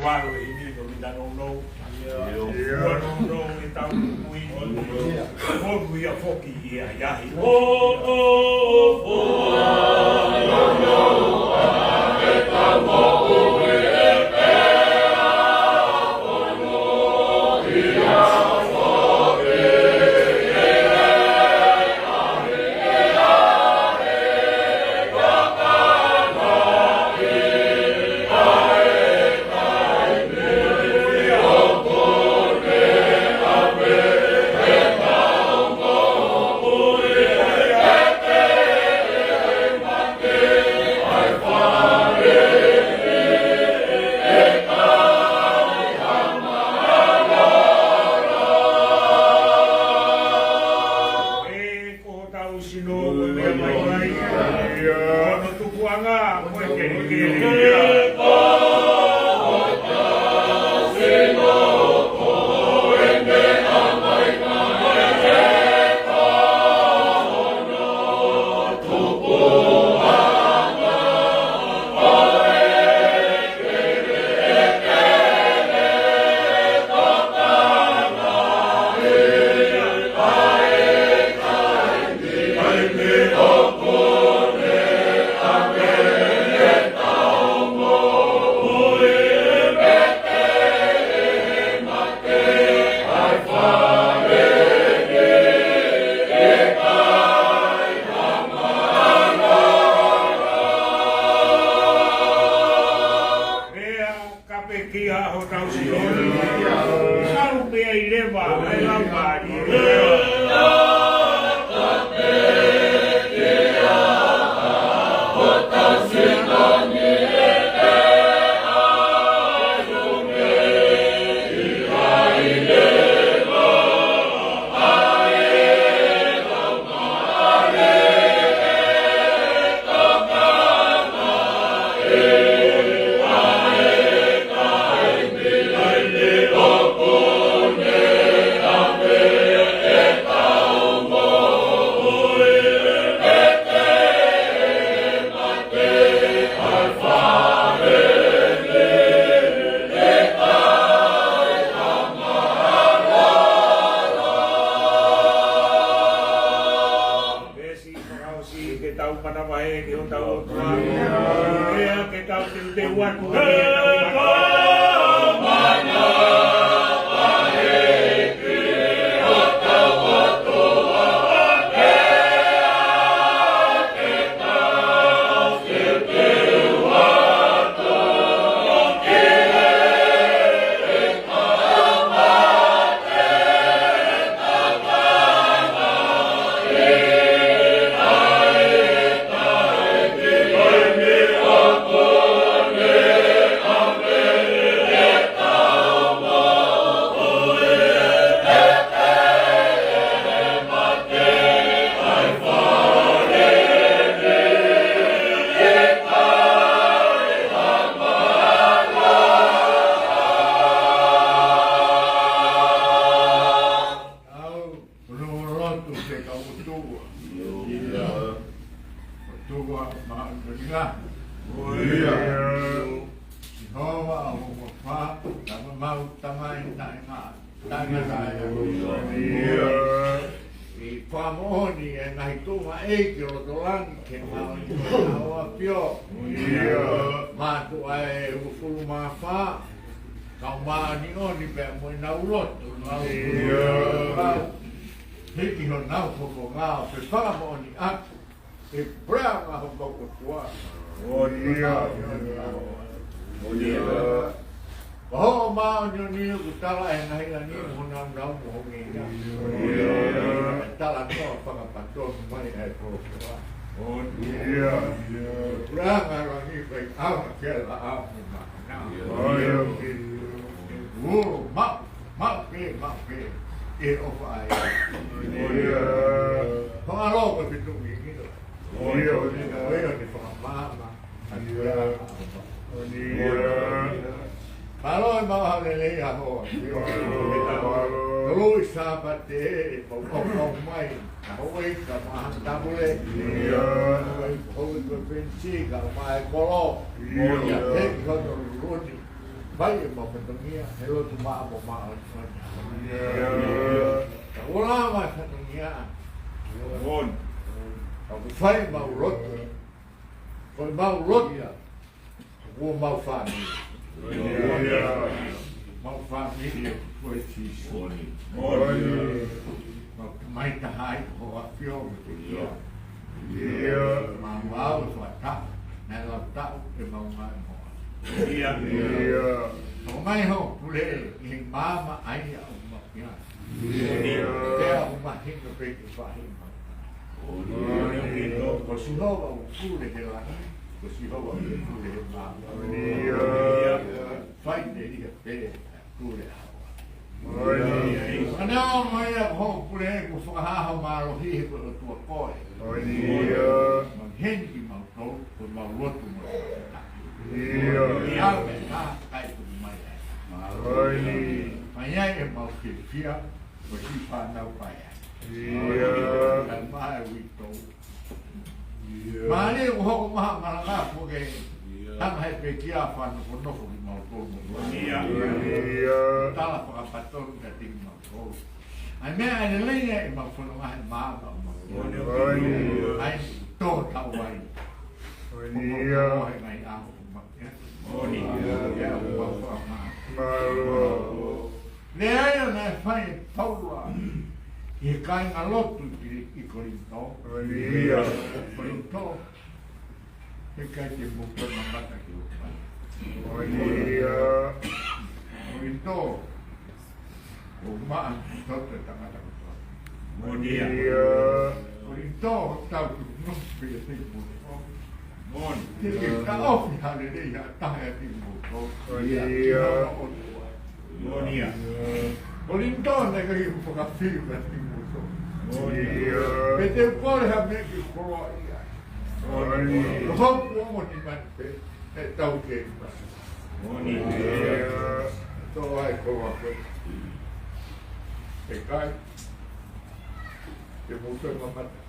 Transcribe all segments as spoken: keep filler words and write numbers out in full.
Palo e himi ko mita nounou. Ia. Ia. Ua nounou e tau kui. Ia. Ko kui a foki ia, ia hi. O, o, o, Ko hotau sino, ko e meʻa maimai. Ia. Ko hono tupuʻanga, ko e kelekele. Ia. Kapekia hotau sino. Sau pē ai leva, ai lava. Veesi fakaʻosi ke tau manavahē ki hotau ʻOtua. Pea ke tau teuteu atu ke tau manavahē ki hotau ʻOtua. Pea ke tau teuteu atu ki he Tau, ko hono lotu ke tau ʻOtua. Ia. ʻOtua māʻoniʻoni. Ia. Sihova ʻoku ʻofa, tama mau, tamai, taʻengata. Taʻengata. Ia. ʻI he fakamoʻoni e ngaahi tuʻunga ʻeiki ʻo loto langi ke mau ʻi he ʻao ʻo ʻAfio. Ia. Mātuʻa ʻe hongofulu mā fā. Kau māʻoniʻoni pea mo ʻenau lotu. Ia. Hiki honau fofonga ʻo fefakamoʻoniʻaki ʻi he puleʻanga hotau ʻOtua. ʻOnia. ʻOnia. Ko hoʻo māʻoniʻoni ʻoku tala ʻe he ngaahi langi mo honau nau mo ho ngeia. ʻOnia. ʻE talanoa fakapatonu mai ʻa e folofola. ʻOnia. Puleʻanga langi pea ʻi ʻapi ke la ʻapi ma. ʻOnia. Uo, maʻu, maʻu pē, maʻu pē. ʻE ʻofa ai. ʻOnia. Ho ʻAlo ko e fetuʻu ngingiʻi. ʻOnia. ʻOnia, ke fakamaama. ʻOnia. ʻOnia. Mālō e maʻu ha lelei ʻaho. Mālō. Tolu ʻi Sāpate, ʻe pau pau mai. Ka houʻeiki ka maha tabule. ʻOnia. Houʻeiki ko e fenisi ka maha e kolo. ʻOnia. ʻOnia. Heki hoto luni. Fai ʻemau fatongia, he lotu maʻa mo maʻa ʻo e fai. Ka ʻoku lava e fatongia. Ka ʻoku fai ʻemau lotu. Ko ʻemau lotu. Ko homau fāmili. Mau fāmili ʻo e Siasi. Mau mai taha ai ko ʻAfio mo Tekia. Mau au e fakataha. Naʻe lau taʻu ʻemau ngaahi moa. ʻOmai hoʻo pule ʻi he maama ʻa ia ʻoku mau ʻi ai. Pea ʻoku mahino pē ke fahi mau. Ko Sihova ʻoku pule he langi, ko Sihova ʻoku pule he maama. Fai te ia pē pule ʻa hoa. Anea mai ia ko hoʻo pule ʻoku fakahā ho mālohi he ko e ʻOtua koe. Mo heni kimautolu, ko ʻemau lotu mo e fakataha. Ia. Ia, pea kai tu mai ai. Mai ai ʻemau fiefia, ko e kiʻi fānau paea. Ia. Kai mai uitou. Ia. Mālie ʻoku hoko mai ha malanga ko ke tama he pekia fānau ko nofo kimautolu. Ia. Ia. Tala fakapatonu ka tiki mau. ʻAi meʻa ʻa e lelei ʻemau fononga he maama ʻoku mau. ʻAi tō tau ai. Ia. Ko e ngaahi ʻaho ʻoku mau. Ia, ʻoku mau fononga. Mālō. Lea ia naʻe fai ʻe Paula ʻi he kāingalotu ʻi, ʻi Kolinitō. Ia. Kolinitō. He ʻikai te mou toe mamata ki he ʻOtua. Ia. Kolinitō. ʻOku maʻa ʻi he toto e tangata kotoa. Ia. Kolinitō, tau tu no pe te mo. Ke ke taʻofi ha lelei ha taha ʻiate kimoutolu. Ia. Ki hono ʻOtua. Ia. Kolinitō, naʻe ʻikai ke u fakafiu ʻiate kimoutolu. Ia. Pe te u kole ha meʻa ke u koloaʻia. Ia. Ko hoku ongo nima ni pē, ʻe tau ke. Ia. Tō ai koloa koe. ʻE kai. Te mou toe mamata.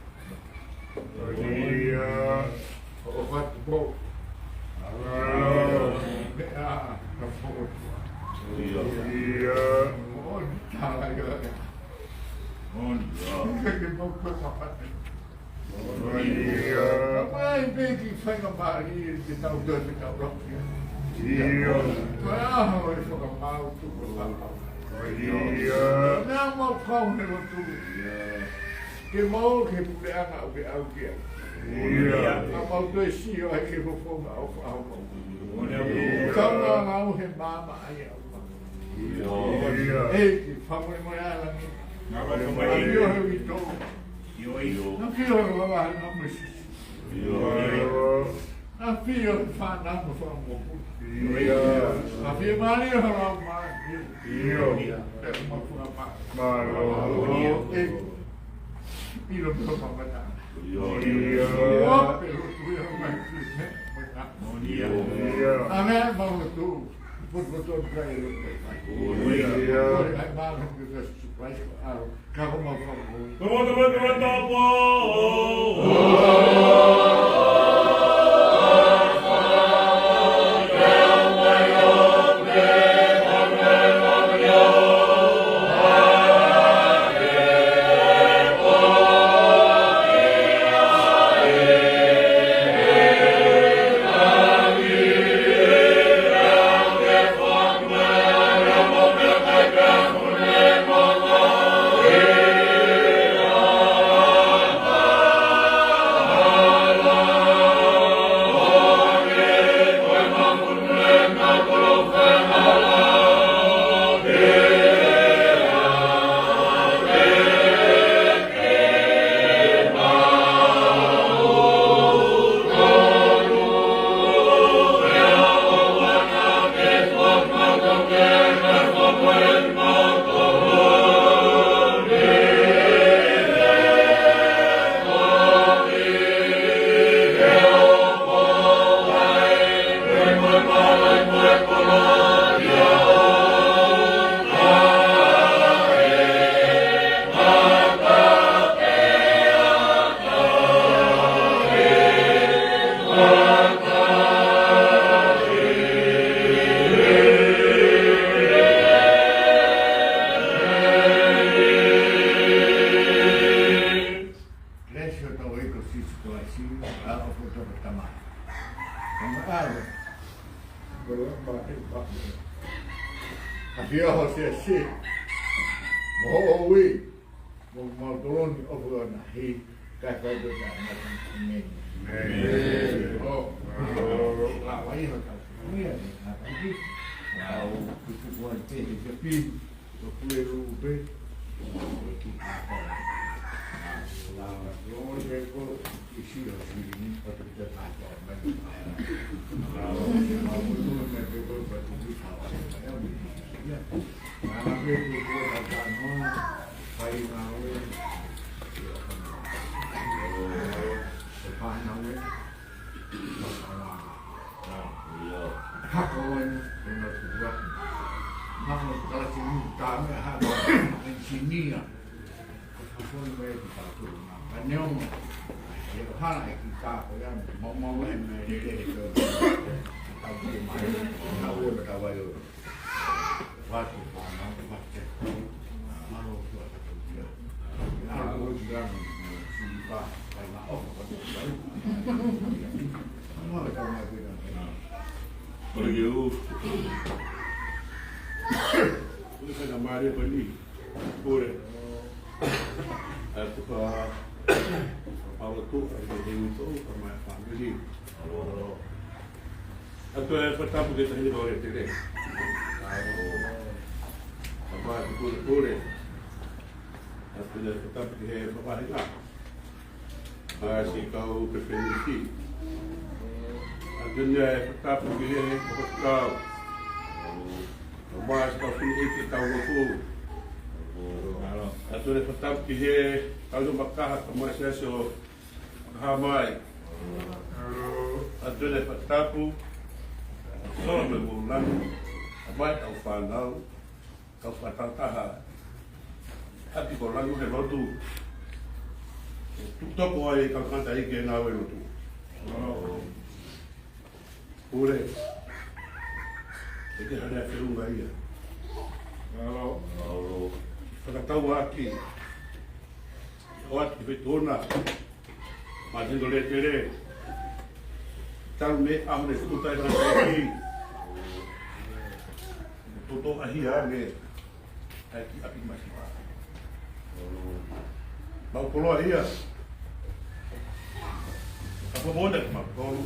Ia. ʻO fatu po. Ia. Meʻa ka po. Ia. Ia. ʻO ni tala ia. Ia. Ke mau toe mamata. Ia. Ka mai pē ki faingamālie ke tau toe ke tau laki. Ia. Ko e ʻaho ʻe fakamau tu ko e fakapau. Ia. Meʻa mau kau he lotu. Ia. Ke mau ke puleʻanga ʻoku ke ʻaukia. Ia. Ka mau toe sio ai ke fofonga ʻo faʻaho mau. Ia. Kau ngā ngau he maama ʻa ia ʻoku mau. Ia. ʻEiki, fakamolemole ʻa langi. ʻAfio he uitou. ʻAfio he vavahe mo e sisi. ʻAfio he fānau mo e fanga mokopuna. ʻAfio mālie he lau mai. Ia. Pea mo e fanga mā. Mālō. ʻEiki. ʻIlo pē ho mamata. Ia. Pea lotu ia mai. Ia. ʻA meʻa mau lotu. Ia. ʻAfio ho siasi, mo hoʻo ui, mo mau toloni ʻo fua na hi, kae fai pē ka na ka meni. Amen. ʻO, ʻo, ʻo, la vai ho ka, mea, na ka ki, au, kuku kuan te, te pi, ʻo pule lu pe, ʻo ki ka. La, la, lo, le ko, Engineer. Ora ke u. Ora ke na mare ko ni. Kore. ʻA e tuka, ʻa e tuka, ʻa e tuka, ʻa e tuka, ʻa e fāmili. ʻA e tuka e fakatapu ki he Taʻahine Lōlotele. ʻA e tuka e kore. ʻA e tuka e fakatapu ki he faʻahinga. ʻA e siʻi kau pepenisi. ʻA e tuka e fakatapu ki he kau. ʻA e siʻi kau fili ʻi he kau lotu. ʻA e tuka e fakatapu ki he kau makaha, ʻa e siasi ʻo Kahamai. ʻA e tuka e fakatapu, Solo me Moulani, ʻa e kau fānau, kau fakataha, ʻa e kau lanu he lotu. Tuku toko ai kau kata i ke ngāue lotu. Pule. ʻE ke hane a feunga ia. Fakatau ʻaki. ʻO atu ki Fetona. Mātendo Lētele. Talu mei he ʻaho ne futa e tangataʻeiki. Toto ʻahi ange. ʻAi ki ʻapi masiva. Mau koloa ia. Ka po mona ki mau kolu.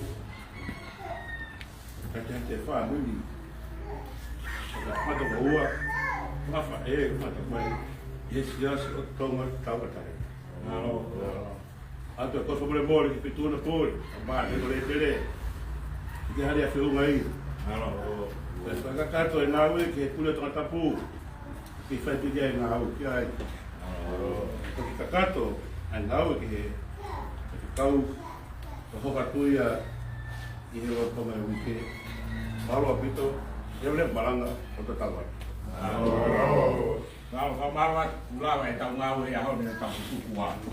Ka te te fāmili. Ka mata ua. Mafa e mata mai. Yes, yes, o Tonga tau ka tai. ʻA e tuka e kole mole ki Fetona Pule, ʻa Mātendo Lētele. ʻI ke hane a feunga ia. ʻA e fakakakato e ngāue ki he Pule Tongatapu. Ki fai pē ki ai ngāue ki ai. Ko ki kakato ʻa e ngāue ki he kau ka hoka tuia ʻi he loto mai uike. Mālō ʻaupito, ʻe ule malanga ʻo tatau atu. Mālō, fakamālō atu, kula e tau ngāue he ʻaho ni, tau kuku atu.